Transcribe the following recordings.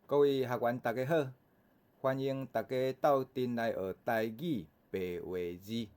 各位學員大家好，歡迎大家鬥陣來學台語白話字。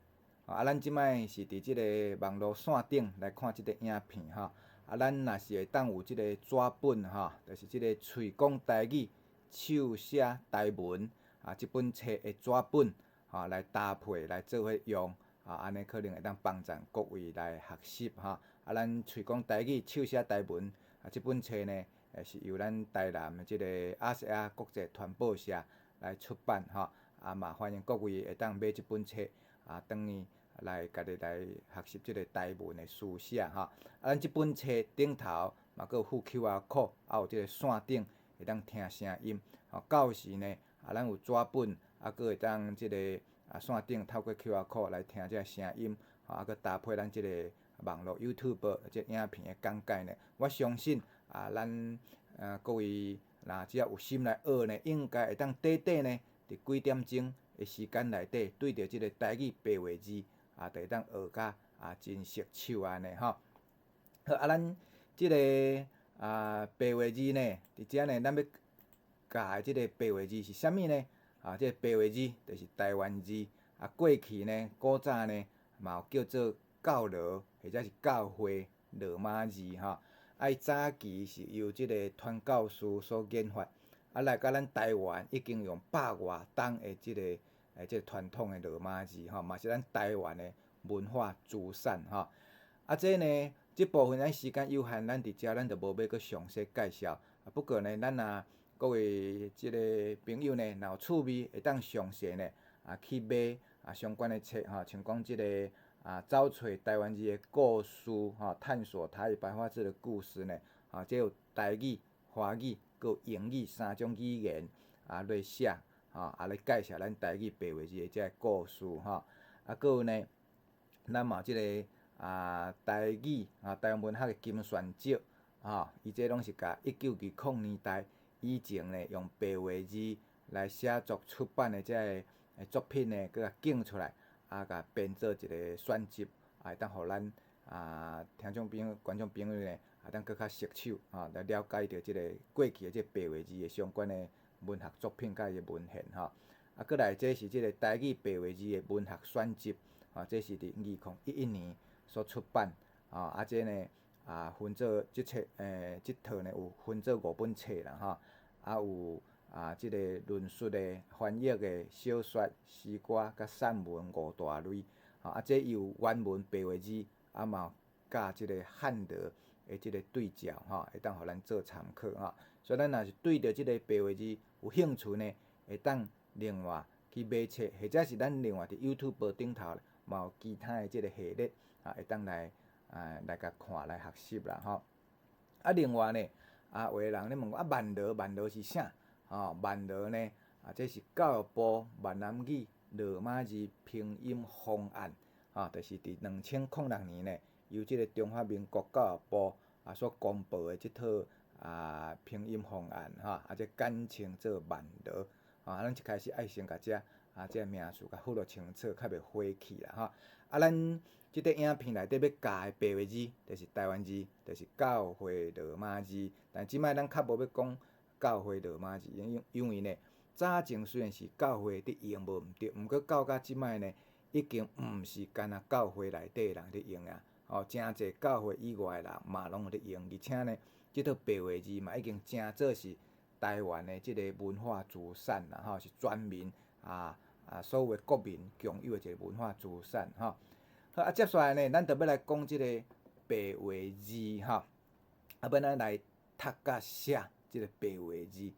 啊，咱這擺是佇這个網路線頂來看這个影片吼。啊，咱若是會當有這个紙本吼，就是這个喙講台語手寫台文啊，這本冊的紙本吼來搭配來做伙用，啊，按呢可能會當幫助各位來學習吼。啊，咱喙講台語手寫台文啊，這本冊呢，是由咱台南的這个亞細亞國際傳播社來出版吼。啊嘛歡迎各位會當買這本冊啊，轉去來家己來學習這个台文的書寫吼。啊，咱這本冊頂頭嘛閣有附 QR code，啊有這个線頂會當聽聲音。吼，到時呢，啊咱有紙本，啊閣會當這个啊線頂透過 QR code 來聽這个聲音，吼啊閣搭配咱這个網路 YouTube 這影片的講解呢，我相信啊，咱各位若只要有心來學呢，應該會當短短呢，佇幾點鐘的時間內底，對著這个台語白話字啊，就會當學甲啊真熟手按呢吼。好啊，咱這个啊白話字呢，佇遮呢，咱欲教的這个白話字是啥物呢？啊，這个白話字就是台灣字啊，過去呢，古早呢，嘛有叫做教羅或者是教會羅馬字吼。啊，伊早期是由這个傳教士所研發，啊，來到咱台灣已經用百外冬的這个這个傳統的羅馬字吼，嘛是咱台灣的文化資產吼。啊，這呢，這部分咱時間有限，咱佇遮咱就無欲閣詳細介紹。啊，不過呢，咱若各位這个朋友呢，若有趣味，會當詳細呢啊去買啊相關的冊吼，像講這个啊找揣台灣字的故事吼，探索台語白話字的故事呢，啊，這有台語、華語、閣有英語三種語言啊來寫，吼啊來介紹咱台語白話字的這个故事吼。啊，閣有呢，咱嘛有這个啊台語啊台灣文學的金選集，吼，伊這攏是共1920年代以前呢，用白話字來寫作出版的這个作品呢，閣共揀出來，啊，共編做一个選集，啊，會當予咱啊聽眾朋友、觀眾朋友呢，會當閣較熟手，吼，來了解著這个過去的這个白話字的相關的文學作品佮伊的文獻，吼。啊，閣來這是這个台語白話字的文學選集，吼，這是佇2011年所出版，吼，啊，這呢啊分做這冊，這套呢有分做五本冊啦，吼，啊有啊這个論述的、翻譯的、小說、詩歌佮散文五大類，吼，啊，這有原文白話字，啊嘛有佮這个漢羅的這个對照，吼，會當予咱做參考，吼。所以咱若是對著這个白話字有興趣呢，會當另外去買冊，或者是咱另外佇 YouTube 頂頭嘛有其他的這个系列，啊，會當來啊來共看來學習啦，吼。啊，另外呢，啊，有的人咧問我啊，萬羅萬羅是啥？吼，萬羅呢，啊，這是教育部閩南語羅馬字拼音方案，吼，就是佇2006年呢，由這个中華民國教育部啊所公布的這套啊拼音方案，吼，啊，這簡稱做萬羅。啊，咱一開始愛先共這啊這个名詞共分清楚，較袂混去啦，吼。啊，咱這塊影片內底欲教的白話字，就是台灣字，就是教會羅馬字。但這擺咱較無欲講教會羅馬字，因為呢，早前雖然是教會佇用無毋對，毋過到甲這擺呢，已經毋是干焦教會內底的人佇用啊，吼，誠濟教會以外的人嘛攏有佇用，而且呢，這套白話字嘛已經誠做是台灣的這个文化資產啦，吼，是全民啊啊所有的國民共有的一个文化資產，吼。好，啊，接下來呢，咱就欲來講這个白話字，吼，啊，欲按怎來讀佮寫這个白話字。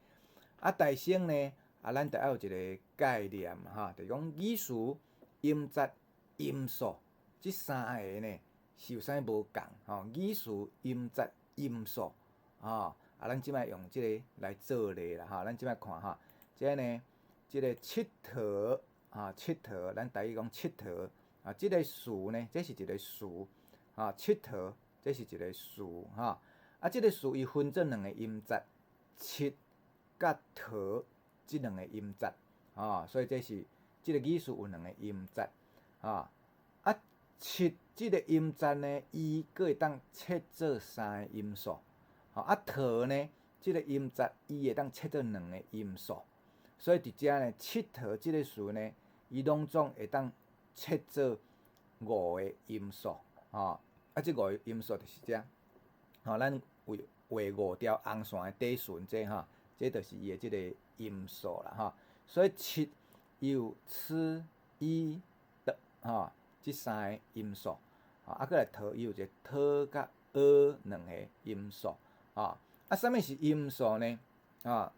啊，大先呢，啊，咱著愛有一个概念，吼，就是講語詞、音節、音素這三个呢是有啥物無仝？吼，語詞、音節、音素，吼。啊，咱這擺用這个來做例啦，吼，咱這擺看吼，這个呢，這个𨑨迌啊，𨑨迌，咱台語講𨑨迌啊，這个詞呢，這是一个詞，啊，𨑨迌，這是一个詞，吼，啊，這个詞伊分做兩个音節，𨑨佮迌這兩个音節，吼，所以這是這个語詞有兩个音節，啊，啊，𨑨這个音節呢，伊閣會當切做三个音素。吼，啊，迌呢，這个音節伊會當切做兩个音素，所以佇遮呢，𨑨迌這个詞呢，伊攏總會當切做五个音素，吼，啊，這五个音素就是遮，吼，咱畫畫五條紅線的底線這吼，這就是伊的這个音素啦，吼。所以𨑨有 ㄑ、ㄧ、ㄉ 吼，這三个音素，吼，啊，閣來迌伊有一个 ㄊ 佮 ㄜ 兩个音素，吼，啊，啥物是音素呢？啊，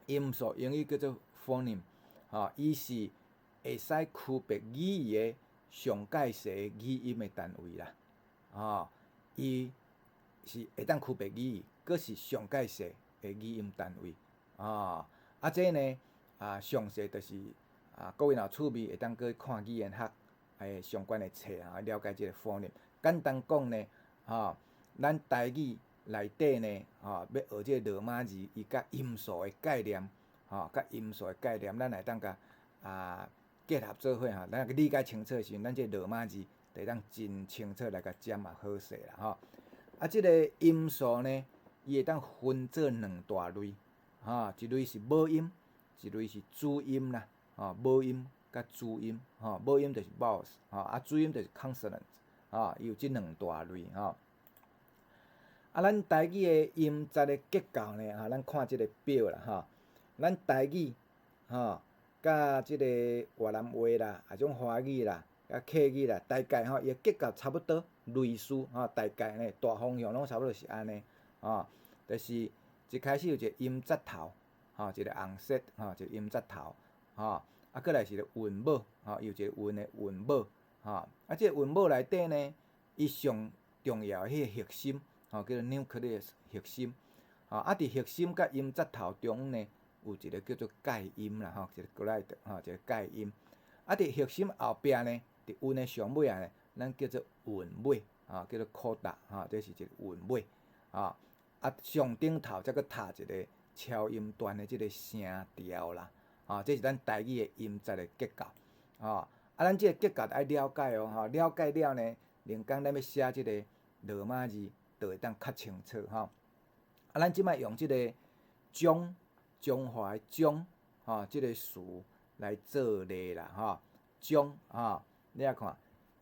音素英語叫做 phoneme，吼，伊是會使區別語言的上蓋細語音的單位啦，吼，伊是會當區別語言，閣是上蓋細的語音單位，啊，啊，這呢，啊，詳細就是啊，各位若有趣味，會當閣看語言學的相關的冊啊，了解這个 phoneme。簡單講呢，吼，咱台語內底呢，吼，欲學這个羅馬字，伊佮音素的概念，吼，佮音素的概念，咱會當共啊結合做伙吼，咱若理解清楚的時陣，咱這个羅馬字就會當真清楚來共占嘛好勢啦，吼。啊，這个音素呢，伊會當分做兩大類，吼，一類是母音，一類是子音啦，吼，母音佮子音，吼，母音就是 vowels，吼，啊，子音就是 consonant，吼，伊有這兩大類，吼。啊，咱台語的音節的結構呢，吼，咱看這个表啦，吼，咱台語，吼，佮這个越南話啦，啊種華語啦，佮客語啦，大概吼，伊的結構差不多類似，吼，大概呢，大方向攏差不多是按呢，吼，就是一開始有一個音節頭，吼，一個 onset，吼，一個音節頭，吼，啊，閣來是個韻母，吼，有一個韻的韻母，吼，啊，這個韻母內底呢，伊上重要的彼个核心，吼，叫做 nucleus 核心，吼，啊，佇核心佮音節頭中央呢，有一個叫做蓋音啦，吼，一個 glide，吼，一個蓋音。啊，佇核心後壁呢，佇韻的上尾仔呢，咱叫做韻尾，吼，叫做 coda，吼，這是一個韻尾，吼，啊，上頂頭才閣插一個超音段的這个聲調啦，吼，這是咱台語的音節的結構，吼，啊，咱這个結構愛了解哦，吼，了解了呢，另講咱欲寫這个羅馬字，就會當較清楚，吼。啊，咱這擺用這个彰，彰化的彰，吼，這个詞來做例啦，吼，彰，吼，你來看，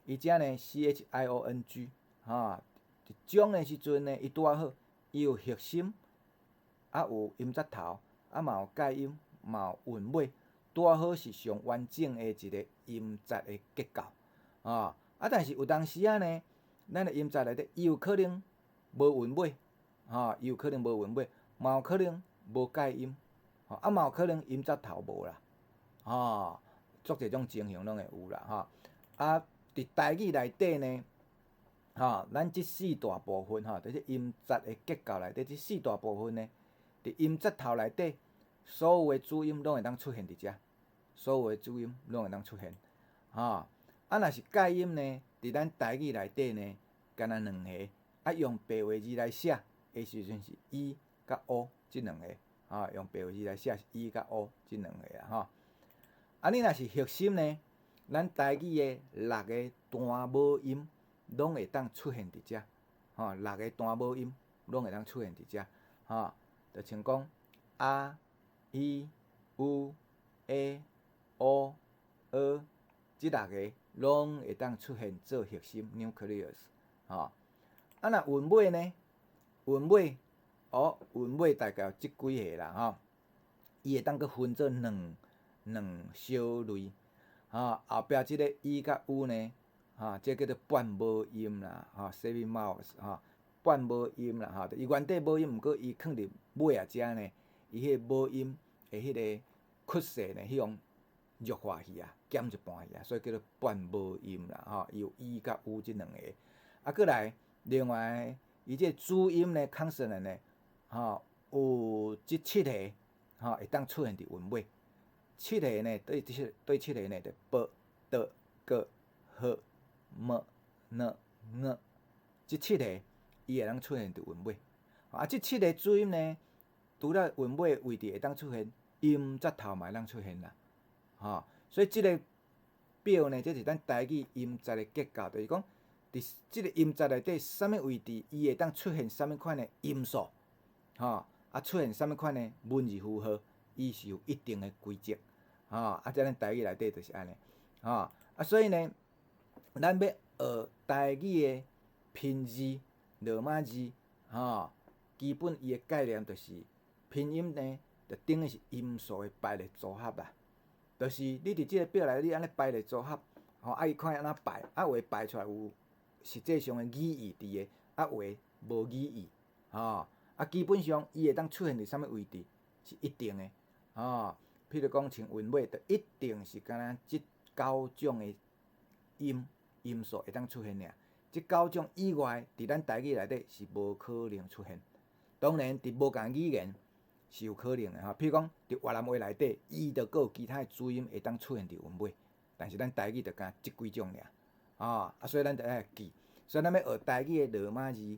伊遮呢，CHIONG，吼，佇彰的時陣呢，伊拄仔好，伊有核心，啊有音節頭，啊嘛有蓋音，嘛有韻尾，拄仔好是上完整的一個音節的結構，吼，啊，但是有當時仔呢，咱的音節內底，伊有可能無韻尾，吼，伊有可能無韻尾，嘛有可能無蓋音，吼，啊嘛有可能音節頭無啦，吼，足濟種情形攏會有啦，吼，啊，佇台語內底呢，吼，咱這四大部分，吼，佇這音節的結構內底，這四大部分呢，佇音節頭內底，所有的子音攏會當出現佇遮，所有的子音攏會當出現，吼，啊，若是蓋音呢，佇咱台語內底呢，干焦兩个，啊，用白話字來寫的時陣是 ㄧ 佮 ㅠ 這兩个，吼，用白話字來寫是 ㄧ 佮 ㅠ 這兩个啦，吼。啊，你若是核心呢，咱台語的六个單母音攏會當出現佇遮，吼，六个單母音攏會當出現佇遮，吼，就像講 ㄚ、ㄧ、ㄨ、ㄚ、ㅪ，這六个攏會當出現做核心 nucleus，吼。啊，若韻尾呢？韻尾，哦，韻尾大概有這幾个啦，吼，伊會當閣分做兩兩小類，吼，後壁這个 ㄧ 佮 ㅠ 呢，吼，這叫做半母音啦，吼，semi-vowels，吼，半母音啦，吼，伊原底母音，毋過伊囥佇尾仔遮呢，伊彼個母音的彼个曲線呢，彼種弱化去啊，減一半去啊，所以叫做半母音啦，吼，伊有 ㄧ 佮 ㅠ 這兩个，啊，閣來另外，伊這个子音呢，consonant 呢，吼，有這七个，吼，會當出現佇韻尾。七个呢，對七對七個呢，就 ㄅ、ㄉ、ㄍ、ㄇ、ㄋ、ㄇ、ㄋ、這七个，伊會當出現佇韻尾。啊，這七个子音呢，除了韻尾位置會當出現，音節頭嘛會當出現啦。吼，所以這个表呢，這是咱台語音節的結構，就是講，佇這个音節內底，啥物位置，伊會當出現啥物款的音素，吼，啊，啊，出現啥物款的文字符號，伊是有一定的規則，吼，啊，這咱台語內底就是按呢，吼，啊，所以呢，咱欲學台語的拼字、羅馬字，吼，基本伊的概念就是拼音呢，就等於是音素的排列組合啦，就是你佇這個表內，你按呢排列組合，吼，啊，伊看按怎排，啊，有的排出來有實際上的語義佇的，啊，有的無語義，吼，啊，基本上伊會當出現佇啥物位置是一定的，吼，譬如講像韻尾，就一定是敢若這九種的音音素會當出現爾，這九種以外，佇咱台語內底是無可能出現。當然，佇無仝語言是有可能的吼，譬如講佇越南話內底，伊就閣有其他的子音會當出現佇韻尾，但是咱台語就干焦這幾種爾，吼，啊，所以咱就愛記。所以咱欲學台語的羅馬字，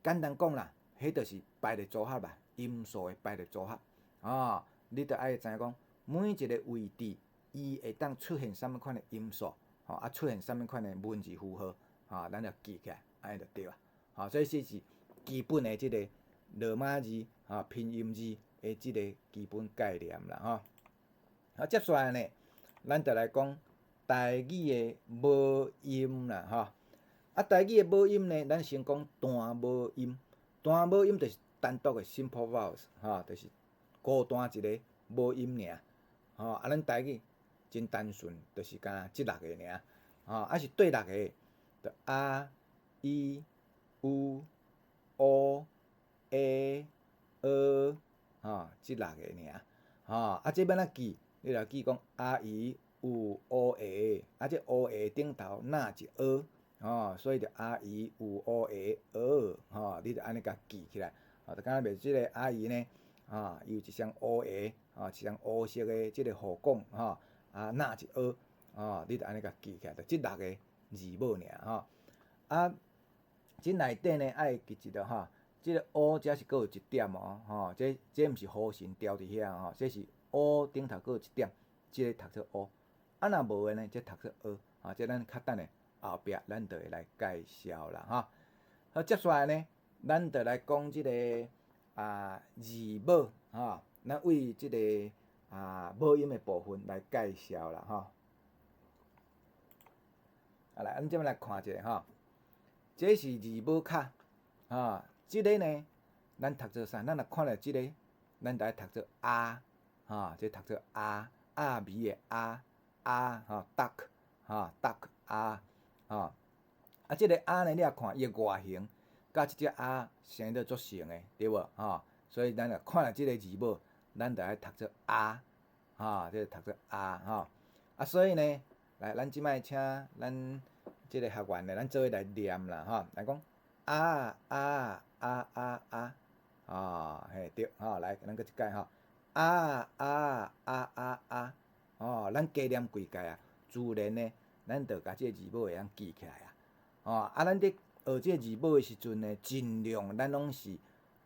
簡單講啦，彼就是排列組合啦，音素的排列組合，吼，你著愛知影講，每一個位置伊會當出現啥物款的音素，吼，啊，出現啥物款的文字符號，吼，咱就記起來，按呢就對啊。吼，所以這是基本的這個羅馬字，吼，拼音字的這個基本概念啦，吼。啊，接下來呢，咱就來講台語的母音啦，吼。啊，台語的母音呢，咱先講單母音。單母音就是單獨的 simple vowels，吼，就是孤單一个母音爾。吼，啊，咱台語真單純，就是干焦這六个爾。吼，啊是綴六个，就啊、伊、烏、烏、欸、呃，吼，這六个爾。吼，啊，這欲按怎記？你來記講啊、伊、烏、烏、欸，啊，這烏欸頂頭若一呃，吼，所以就啊、伊、烏、烏、欸、呃，吼，你就按呢共記起來。吼，就敢若袂這个阿姨呢，吼，伊有一雙烏鞋，吼，一雙烏色的這个雨管，吼，啊，若一呃，吼，你就按呢共記起來，就這六个字母爾，吼。啊，這內底呢愛記一下吼，這个烏這是閣有一點哦，吼，這這毋是雨神牢佇遐吼，這是烏頂頭閣有一點，這个讀做烏。啊，若無的呢，這讀做呃，吼，這咱較等下後壁咱就會來介紹啦，吼。好，接下來呢，咱就來講這个啊字母，吼，咱為這个啊母音的部分來介紹啦，吼。啊，來，咱這擺來看一下吼，這是字母卡，吼，這个呢，咱讀做啥？咱若看著這个，咱就愛讀做啊，吼，這讀做啊，鴨味的鴨，啊，吼，duck，吼，duck 啊，吼，啊，這个啊呢，你若看伊的外形，佮這隻鴨生得足像的，對無？吼，所以咱若看著這个字母，咱就愛讀做啊，吼，這个讀做啊，吼，啊，所以呢，來，咱這擺請咱這个學員呢，咱做伙來念啦，吼，來講啊啊啊啊啊，吼，嘿對，吼，來，咱閣一擺吼，啊啊啊啊啊，吼，咱加念幾擺啊，自然呢，咱就共這个字母會曉記起來啊，吼，啊，咱佇學這个字母的時陣呢，盡量咱攏是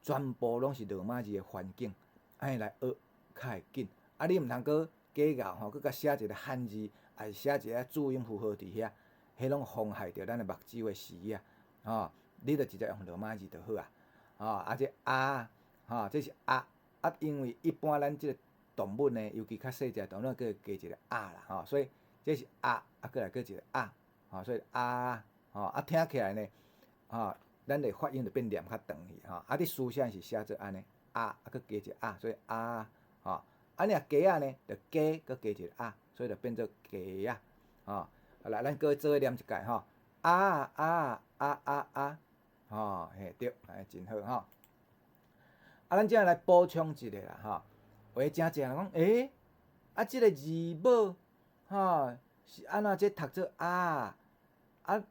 全部攏是羅馬字的環境，按呢來學較會緊。啊，你毋通閣假𠢕吼，閣共寫一个漢字，抑是寫一个注音符號佇遐，彼攏妨害著咱的目睭的視野，吼。你就直接用羅馬字就好啊，吼，啊這啊，吼，這是啊，啊，因為一般咱這個動物呢，尤其較細隻動物，閣會加一個啊啦，吼，所以這是啊，啊，閣來閣一個啊，吼，所以啊，吼，啊聽起來呢，吼，咱的發音就變念較長去，吼，啊，你書寫是寫做按呢，啊，啊，閣加一個啊，所以啊，吼，啊，你若雞仔呢，就加閣加一個啊，所以就變做雞仔，吼，好來，咱閣做伙念一擺吼，啊啊啊啊啊，吼，嘿對，按呢真好吼。啊，咱這來補充一下啦，吼，有的誠濟人講，欸，啊，這个字母，吼，是按怎這讀做啊？啊，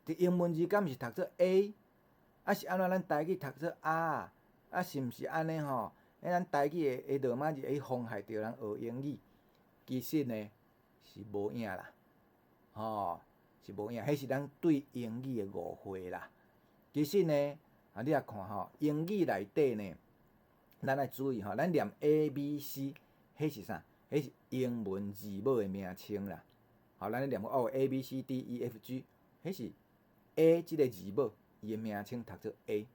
佇英文字敢毋是讀做 A？啊是按怎咱台語讀做啊？啊是毋是按呢吼？咱台語的羅馬字會妨害著人學英語？其實呢是無影啦，吼，是無影，彼是咱對英語的誤會啦。其實呢，啊你若看吼，英語內底呢，咱愛注意吼，咱念 A、B、C，彼是啥？彼是英文字母的名稱啦。吼，咱咧念哦 A、B、C、D、E、F、G，彼是 A 這个字母，伊的名稱讀做 A。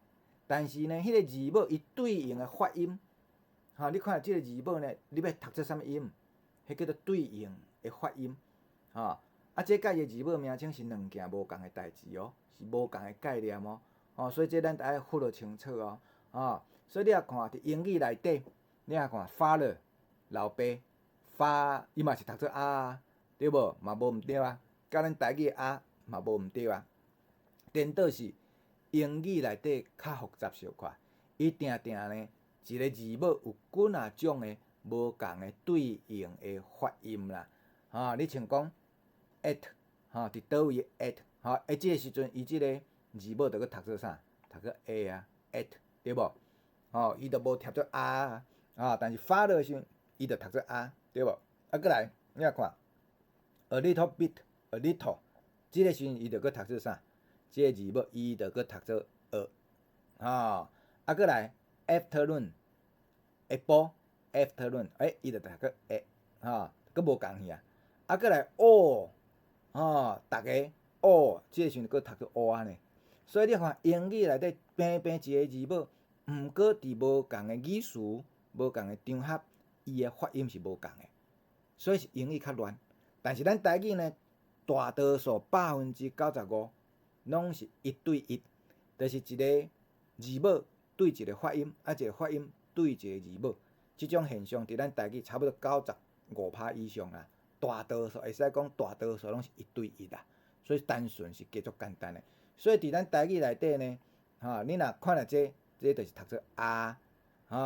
但是呢，彼個字母伊對應的發音，吼，你看這個字母呢，你欲讀做啥物音？彼叫做對應的發音，吼。啊，這佮伊的字母名稱是兩件無仝的代誌哦，是無仝的概念哦，吼，所以這咱著愛分得清楚哦，吼。所以你若看佇英語內底，你若看 father 老爸，發伊嘛是讀做啊，對無？嘛無毋對啊，佮咱台語的啊嘛無毋對啊。顛倒是英語內底較複雜小可，伊定定呢一個字母有幾若種的無仝的對應的發音啦，吼，你像講 at 吼，佇佗位 at 吼，欸，這個時陣伊這個字母著閣讀做啥？讀做 a 啊，at 對無？吼，伊著無讀做啊，啊，但是 father 的時陣，伊著讀做啊，對無？啊，閣來，你來看，a little bit，a little，這個時陣伊著閣讀做啥？這個字母伊著閣讀做 a，吼，啊，閣來 afternoon，下晡，afternoon，欸，伊著讀做 a，吼，閣無仝去啊。啊，閣來 all，吼，逐个 all，這個時陣閣讀做 o 按呢。所以你看英語內底平平一個字母，毋過佇無仝的語詞、無仝的場合，伊的發音是無仝的，所以是英語較亂。但是咱台語呢，大多數95%攏是一對一，就是一個字母對一個發音，啊，一個發音對一個字母，這種現象佇咱台語差不多95趴以上啦。大多數會使講大多數攏是一對一啦，所以單純是加足簡單的。所以佇咱台語內底呢，吼，你若看著這，這就是讀做啊，吼，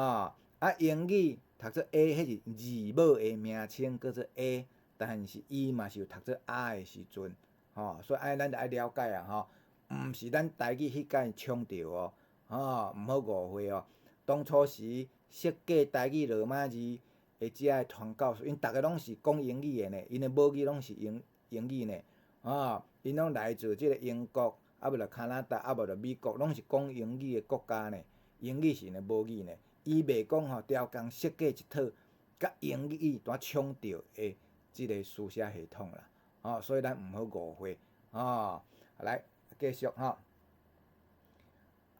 啊英語讀做 A，彼是字母的名稱叫做 A，但是伊嘛是有讀做啊的時陣，吼，所以按呢咱著愛了解啊，吼，毋是咱台語彼間衝著哦，吼，毋好誤會哦。當初時設計台語羅馬字的遮的傳教士，𪜶逐个攏是講英語的呢，𪜶的母語攏是英英語呢，吼，𪜶攏來自這個英國，啊無就加拿大，啊無就美國，攏是講英語的國家呢。英語是𪜶的母語呢，伊袂講吼，刁工設計一套佮英語拄仔衝著的這個書寫系統啦，吼，所以咱毋好誤會，吼。來，繼續吼。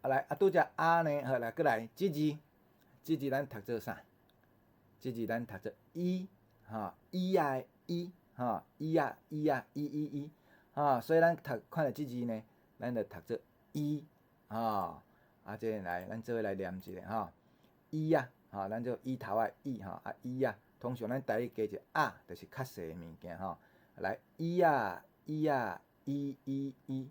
啊來，啊拄才啊呢，好來，閣來，這字，這字咱讀做啥？這字咱讀做伊，吼，伊仔的伊，吼，伊仔伊仔伊伊伊，吼，所以咱讀看著這字呢，咱就讀做伊，吼。啊，這個來，咱做伙來念一下吼，伊仔，吼，咱做伊頭仔伊吼，啊伊仔，通常咱台語加一個仔，就是較細的物件吼。來，伊仔，伊仔，伊伊伊，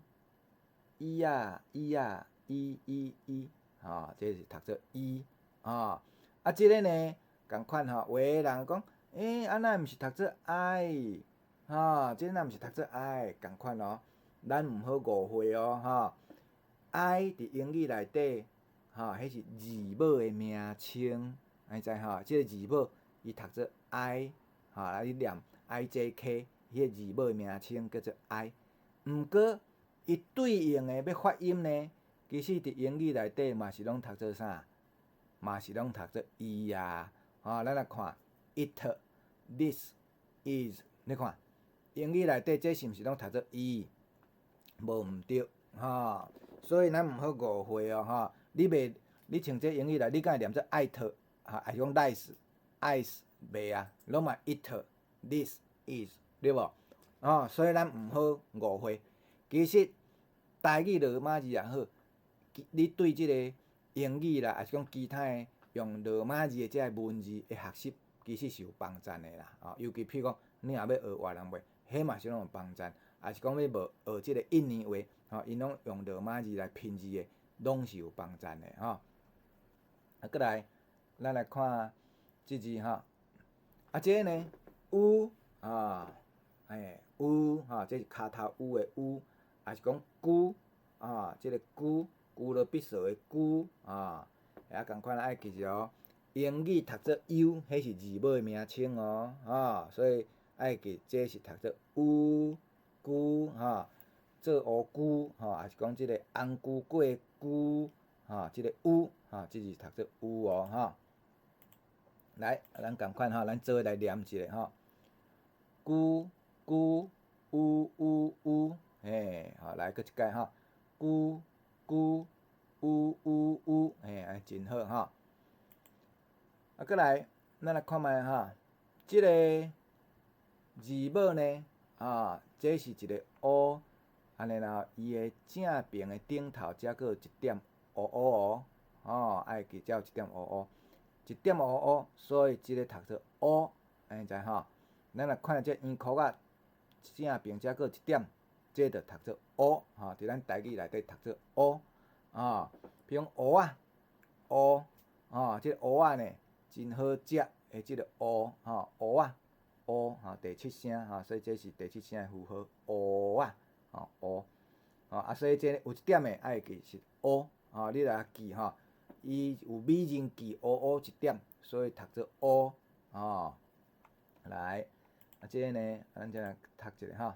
伊仔，伊仔，伊伊伊，吼，這是讀做伊，吼。啊，這個呢，仝款吼，有的人講，欸，啊若毋是讀做 I，吼，這若毋是讀做 I，仝款哦，咱毋好誤會哦，吼。I 佇英語內底，吼，彼是字母的名稱，你知吼？這個字母伊讀做 I，吼，啊你念 I J K，彼個字母的名稱叫做 I。毋過，伊對應的欲發音呢，其實佇英語內底嘛是攏讀做啥？嘛是攏讀做伊啊。吼，咱來看，it、this、is，你看，英語內底這是毋是攏讀做伊？無毋對，吼。所以咱毋好誤會哦，吼！你袂，你像這英語來，你敢會念做 it，吼，抑是講 lice、ice 袂啊？攏嘛 it、this、is，對無？吼，所以咱毋好誤會。其實台語羅馬字也好，你對這個英語啦，抑是講其他的用羅馬字的這个文字的學習，其實是有幫贊的啦。吼，尤其譬如講，你若欲學越南話，彼嘛是攏有幫贊；抑是講欲學學這個印尼話，吼，𪜶攏用羅馬字來拼字的，攏是有幫贊的吼。啊，閣來，咱來看這字吼，啊，這个呢，烏啊，欸，烏吼，這是跤頭烏的烏，抑是講龜啊，這個龜，龜落必索的龜啊，也仝款愛記住哦。英語讀做 U，彼是字母的名稱哦，吼，所以愛記這是讀做烏龜吼，做烏龜吼，抑是講這個紅龜粿的龜吼，這個烏吼，這字讀做烏哦，吼。來，咱仝款吼，咱做伙來念一下吼。龜龜烏烏烏，嘿，好，來閣一擺吼。龜龜 U U U，嘿，按呢真好吼。啊，閣來，咱來看覓哈，這个字母呢，啊，這是一个 O，按呢啦，伊的正爿的頂頭才閣有一點烏烏哦，吼，愛記才有一點烏烏，一點烏烏，所以這个讀做 O，按呢知吼？咱來看這圓箍仔正爿才閣有一點，這就讀做 O，吼，佇咱台語內底讀做 O，啊，比如講芋仔，芋，吼，這个芋仔呢，真好食的這个芋，吼，芋仔，芋，吼，第七聲，吼，所以這是第七聲的符號，芋仔，吼，芋，吼，啊，所以這有一點的愛記是 O，吼，你來記吼，伊有美人痣烏烏一點，所以讀做 O，吼，來，啊，這个呢，咱再來讀一下吼，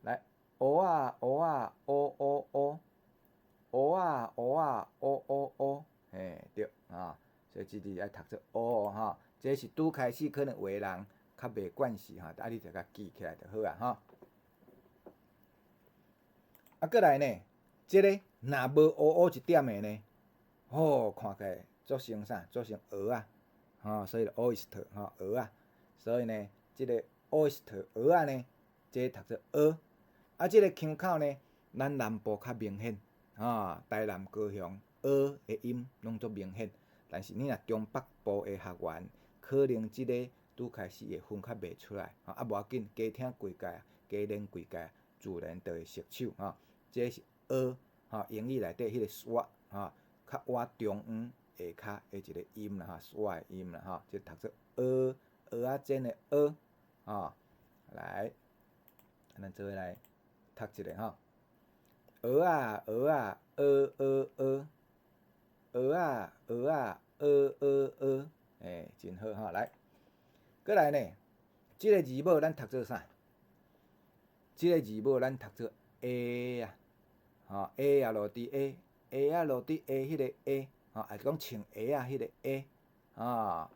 來，芋仔，芋仔，烏烏烏，芋仔，芋仔，烏烏烏，嘿，對，啊，所以這字愛讀做烏吼，這是拄開始可能有的人較袂慣勢吼，啊，你就共記起來就好啊，吼。啊，閣來呢，這个若無烏烏一點的呢，吼，看起來足像啥？足像蚵仔，吼，所以 oyster 吼，蚵仔，所以呢，這个 oyster 蚵仔呢，這個讀做蚵。啊，這个腔口呢，咱南部較明顯，吼，台南、高雄蚵的音攏足明顯，但是你若中北部的學員，可能這个拄開始會分較袂出來，啊，無要緊，加聽幾擺，加練幾擺，自然就會熟手，吼。這是蚵，吼，英語內底彼个 schwa，吼，較倚中央下跤的一个音啦，吼，schwa 的音啦，吼，這讀做蚵，蚵仔煎的蚵，吼，來，咱做伙來讀一下吼，蚵仔，蚵仔，蚵蚵蚵，蚵仔，蚵仔，蚵蚵蚵，欸，真好吼，來，閣來呢，這个字母咱讀做啥？這个字母咱讀做 A 啊，吼，A 啊落佇 A，A 啊落佇 A 彼个 A，吼，抑是講穿鞋仔彼个 A，吼，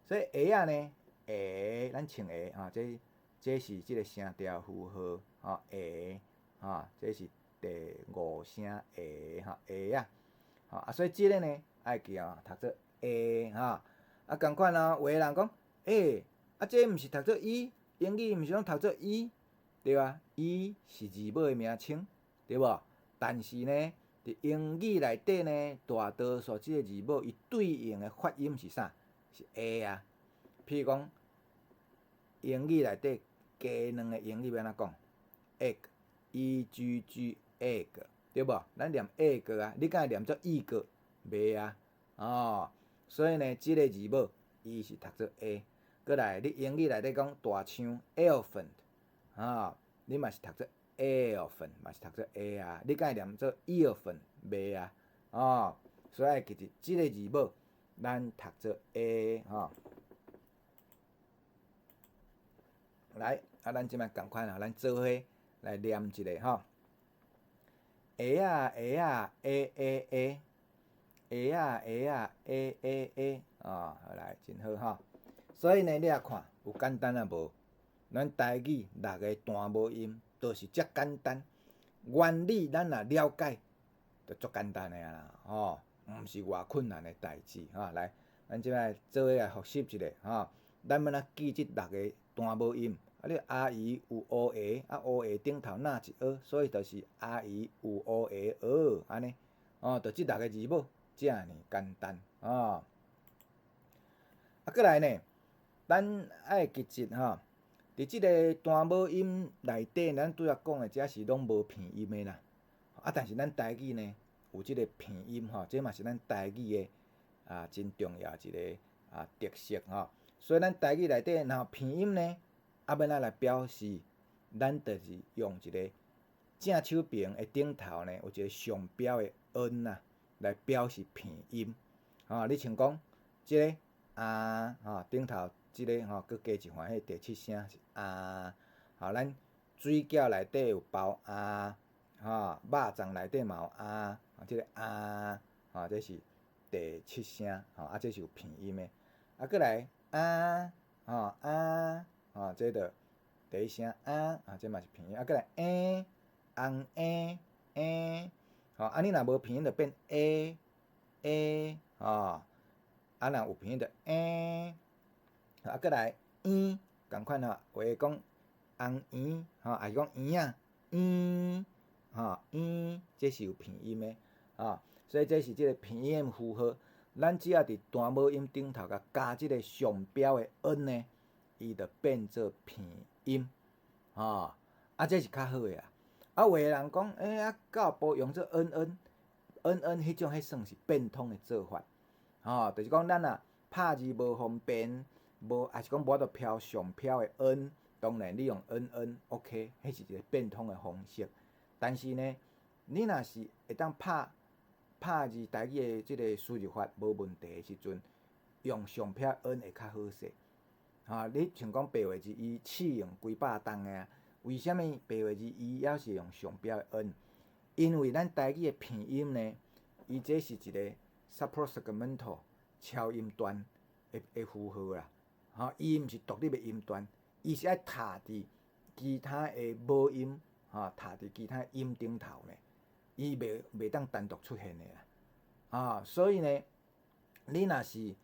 所以鞋仔呢，鞋，咱穿鞋，吼，這是這个聲調符號，吼，鞋，吼，這是第五聲鞋，吼，鞋仔，吼，啊，所以這个呢，愛記哦，讀做 A，吼，啊，仝款哦，有的人講，欸，啊，這毋是讀做 E，英語毋是攏讀做 E，對啊，E 是字母的名稱，對無？但是呢，佇英語內底呢，大多數這个字母伊對應的發音是啥？是 A 啊。譬如講，英語內底雞卵的英語欲按怎講？Egg，E G G egg，對無？咱念 egg 啊，你敢會念做 e 個？袂啊，哦，所以呢，這个字母伊是讀做 A。閣來，你英語內底講大象 elephant，吼，你嘛是讀做 elephant，嘛是讀做 A 啊。你敢會念做 earphant？袂啊，哦，所以愛記住這个字母，咱讀做 A 吼。來，啊，咱這擺仝款啊，咱做伙來念一下吼。鞋仔，鞋仔，A A A，鞋仔，鞋仔，A A A，哦，好來，真好吼。所以呢，你來看有簡單啊無？咱台語六个彈母音，就是遮簡單。原理咱若了解，就足簡單的啊啦，吼，毋是偌困難的代誌，吼。來，咱這擺做伙來複習一下，吼。咱欲按怎記這六个彈母音？啊，你 R E 有烏鞋，啊烏鞋頂頭若一蚵，所以就是 R E 有烏鞋蚵，按呢，哦，就這六个字母，遮爾簡單，哦。啊，閣來呢，咱愛記住吼，佇這个彈母音內底，咱拄才講的這是攏無鼻音的啦。啊，但是咱台語呢，有這个鼻音吼，這嘛是咱台語的啊真重要一个啊特色吼。所以咱台語內底若有鼻音呢，啊，欲按怎來表示？咱就是用一个正手爿的頂頭呢，有一個上標的 N 啊，來表示鼻音。吼，你像講這个啊，吼，頂頭這个吼，閣加一環，彼第七聲是啊。吼，咱水餃內底有包鸭，吼，肉粽內底嘛有鴨，這个啊，吼，這是第七聲，吼，啊，這是有鼻音的。啊，閣來啊，吼啊，吼，這就第一聲啊，啊，這嘛是鼻音。啊，閣來欸，紅罌罌，吼，啊，你若無鼻音就變 A，欸，吼，啊，若有鼻音就欸，啊，閣來圓，仝款吼，有的講紅圓，吼，抑是講圓仔，圓，吼，圓，這是有鼻音的，吼，所以這是這個鼻音的符號。咱只要佇單母音頂頭共加這個上標的 n 呢，伊就變做鼻音，吼，啊，這是較好的啦。啊，有的人講，欸，啊，教育部用做 n n n n 彼種，彼算是變通的做法，吼，就是講咱若拍字無方便，無，抑是講無法度標上標的 n，當然你用 n n OK，彼是一個變通的方式。但是呢，你若是會當拍拍字台語的這個輸入法無問題的時陣，用上標 n 會較好勢。吼，你像講白話字，伊試用幾百冬的啊，為啥物白話字伊猶是用上標的 n？因為咱台語的鼻音呢，伊這是一個 suprasegmental 超音段的符號啦，吼，伊毋是獨立的音段，伊是愛踏佇其他的母音，吼，踏佇其他音頂頭呢，伊袂當單獨出現的啦，啊，所以呢，你若是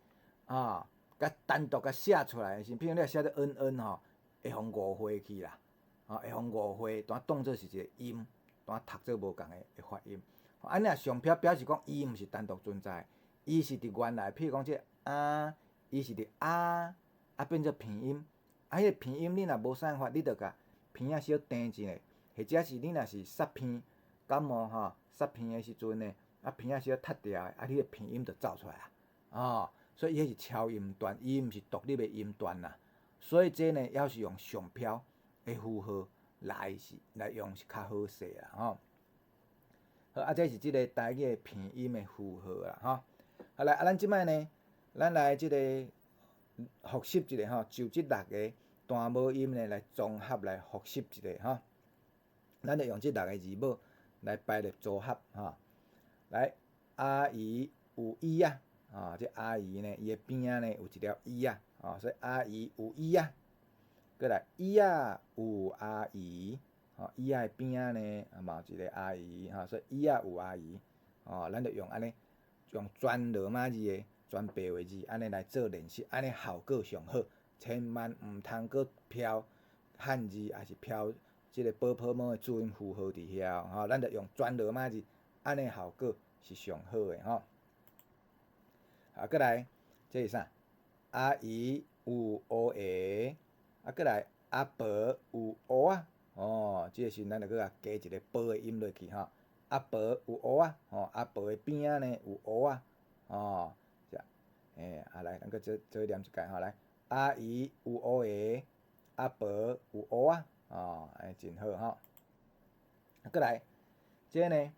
啊，共單獨共寫出來的時，譬如你若寫做 n n 吼，會予誤會去啦，啊，會予誤會，當當做是一個音，當讀做無仝的發音。啊，你若上標表示講伊毋是單獨存在，伊是佇原來，譬如講這個啊，伊是佇啊，啊變做鼻音，啊，彼個鼻音你若無啥法，你著共鼻仔小定一下，或者是你若是捒鼻感冒吼，捒鼻的時陣呢，啊鼻仔小窒掉的，啊彼個鼻音就走出來啊，哦，所以伊彼是超音段，伊毋是獨立的音段啦，所以這呢，猶是用上標的符號來是來用是較好勢啦，吼。好，啊，這是這個台語的鼻音的符號啦，吼。好來，啊，咱這擺呢，咱來這個複習一下吼，就這六個單母音呢來綜合來複習一下吼。咱就用這六個字母來排列組合吼。來，阿姨有椅仔，啊，這阿姨呢，伊的邊仔呢有一條椅仔，啊，所以阿姨有椅仔。閣來，椅仔有阿姨。吼，椅仔的邊仔呢，啊嘛有一個阿姨，吼，所以椅仔有阿姨，吼，咱就用按呢，用全羅馬字的全白話字按呢來做練習，按呢效果上好，千萬毋通閣標漢字，抑是標這個ㄅㄆㄇ的注音符號佇遐，吼，咱就用全羅馬字，按呢效果是上好的吼。啊，閣來，這是啥？阿姨有烏鞋，啊，閣來阿婆有烏仔。哦，這個時陣咱就閣共加一個婆的音落去吼。阿婆有烏仔，吼，阿婆的邊仔呢有烏仔，哦，這，欸，啊來，咱閣做做念一擺吼，來，阿姨有烏鞋，阿婆有烏仔，哦，按呢真好吼。啊，閣來，這個呢，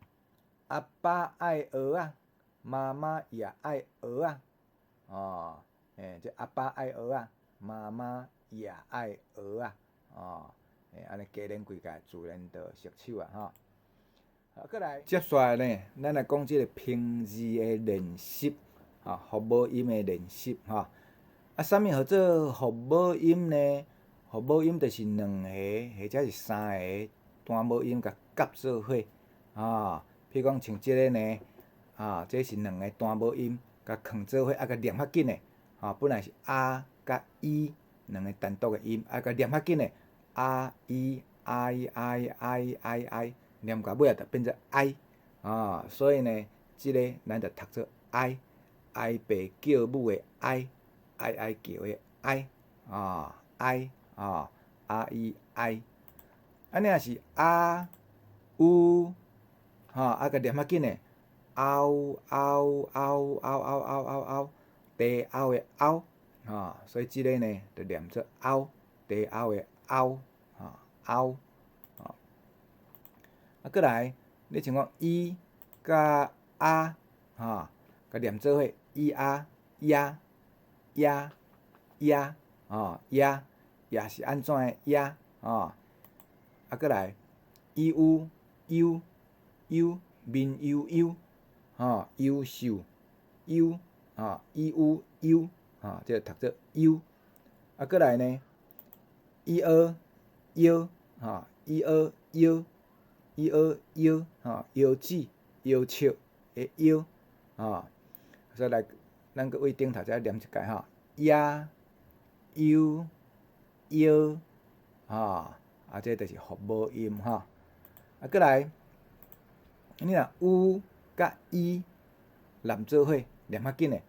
阿爸愛蚵仔，媽媽也愛蚵仔，哦，欸，這阿爸愛蚵仔，媽媽也愛蚵仔，哦。欸，按呢加練幾擺，自然就熟手啊吼。好，閣來，接下來呢，咱來講這個拼字的練習，吼，復母音的練習，吼。啊，啥物號做復母音呢？復母音就是兩個或者是三個單母音共夾做伙，吼。譬如講像這個呢，啊，這是兩個單母音共囥做伙，啊，共念較緊的，吼，本來是啊佮伊兩個單獨的音，啊，共念較緊的。啊伊 I I I I I，念到尾仔就變做哀，啊，所以呢，這個咱就讀做哀，哀爸叫母的哀，哀哀叫的哀，啊哀啊啊伊哀，按呢若是啊烏，吼，啊共念較緊的，嗷嗷嗷嗷嗷嗷嗷嗷，茶甌的甌，吼，所以這個呢就念做甌，茶甌的。甌，吼，甌，吼，啊，閣來，你像講伊佮啊，吼，共念做伙，伊啊，呀，呀，呀，吼，呀，也是按怎的呀，吼，啊，閣來，伊有，優，優，面憂憂，吼，優秀，優，吼，伊有，優，吼，這個讀做優，啊，閣來呢？伊學腰，吼，伊學腰，伊學腰，吼，腰子、腰笑的腰，吼，所以來，咱閣對頂頭遮念一擺吼，呀、悠、腰，吼，啊，這就是復母音吼。啊，閣來，你若 u 佮 i 連做伙，念較緊的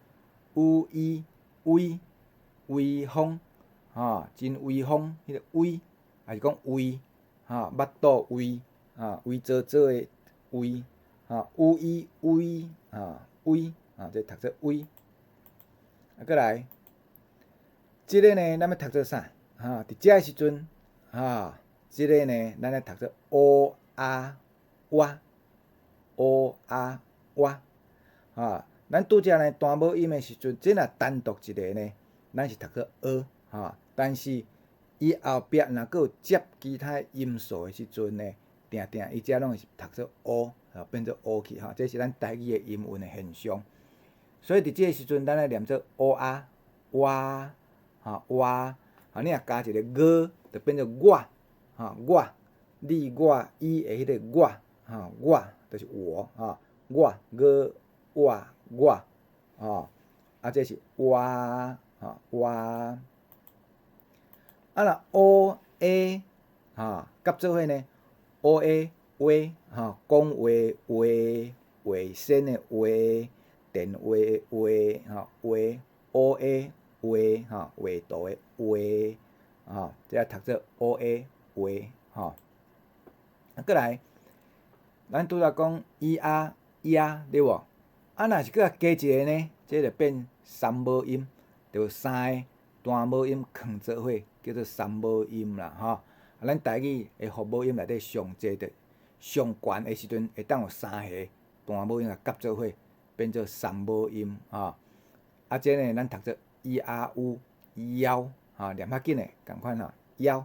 ，u i 威，威風，吼，真威風，彼個威，抑是講胃，吼，腹肚胃，吼，胃做做的胃，吼，u i 威，吼，威，啊，這讀做威。啊，閣來，這个呢，咱欲讀做啥？吼，佇遮的時陣，吼，這个呢，咱愛讀做烏啊哇，烏啊哇，吼，咱拄才呢單母音的時陣，這若單獨一个呢，咱是讀做呃，吼，但是伊後壁若閣有接其他音素的時陣呢，定定伊遮攏是讀做烏，吼，變做烏去，吼，這是咱台語的音韻的現象。所以佇這个時陣，咱愛念做烏啊哇，吼哇，吼你若加一個 ㄍ，就變做我，吼我，你我伊的彼個我，吼我就是我，吼我 ㄍ 我我，吼啊這是哇，吼哇。啊若 O A 吼佮做伙呢？O A 話，吼講話話話先的話。電話話吼話 O A 話吼畫圖的畫吼，這讀做 O A 話吼。啊，閣來，咱拄才講 E 啊呀對無？啊，若是閣加一个呢，這就變三母音，就三个單母音囥做伙，叫做三母音啦吼。啊，咱台語的復母音內底上濟的上懸的時陣，會當有三个單母音共夾做伙。變做三母音吼，啊，這呢，咱讀做 e a u 枵，吼，念較緊的仝款吼，枵，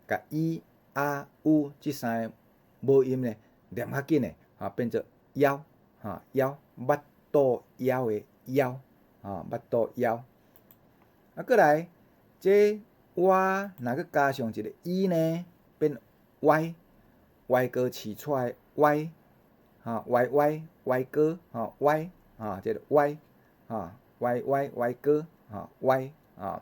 共 e a u 這三个母音呢，念較緊的，吼，變做枵，吼，枵，腹肚枵的枵，吼，腹肚枵。啊，閣來，這倚若閣加上一個 e 呢，變歪，歪哥飼出來歪。吼，歪歪歪哥，吼歪，吼這个歪，吼歪歪歪哥，吼歪，吼。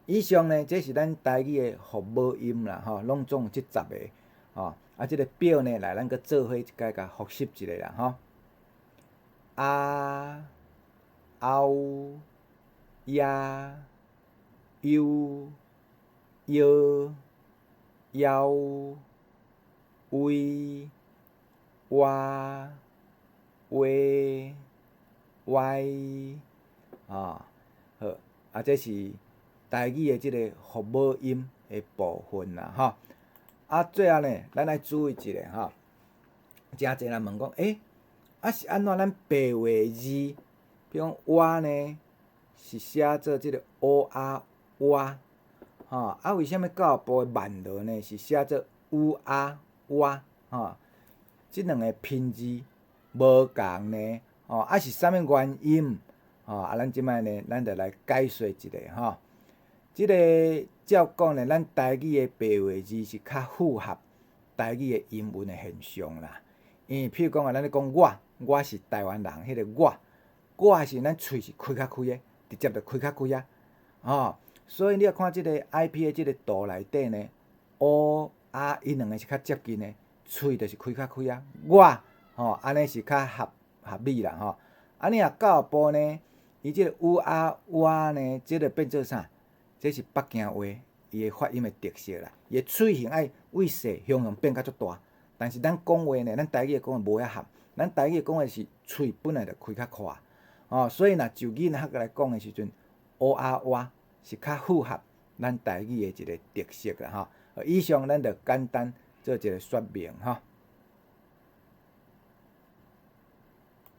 以上呢，這是咱台語的復母音啦，吼，攏總有這十个，吼。啊，這个表呢，來咱閣做伙一擺共複習一下啦，吼。啊、甌、瘂、悠、藥、枵、威。倚、話、歪，啊，好，啊，這是台語的這个復母音的部分啦，吼。啊，最後呢，咱愛注意一下吼，誠濟人問講，欸，啊是按怎咱白話字，比如講倚呢，是寫做這个烏啊倚，吼，啊為啥物教育部的萬樂呢是寫做烏啊倚，吼？這兩个拼字無仝呢，吼，啊是啥物原因？吼，啊，咱這擺呢，咱就來解說一下吼。這个照講呢，咱台語的白話字是較符合台語的音韻的現象啦。因為譬如講啊，咱咧講我，我是台灣人，彼个我，我是咱喙是開較開的，直接就開較開啊，吼。所以你若看這个 IPA 這个圖內底呢，烏啊，伊兩个是較接近的。喙就是開較開啊，我吼按呢是較合合理啦吼。啊，你若教育部呢，伊這个烏啊倚呢，這个變做啥？這是北京話伊的發音的特色啦。伊的喙型愛對細雄雄變較足大，但是咱講話呢，咱台語的講話無遐合，咱台語的講話是喙本來就開較闊，吼，所以若就語言學來講的時陣，烏啊倚是較符合咱台語的一个特色啦吼。以上咱就簡單做一个說明吼。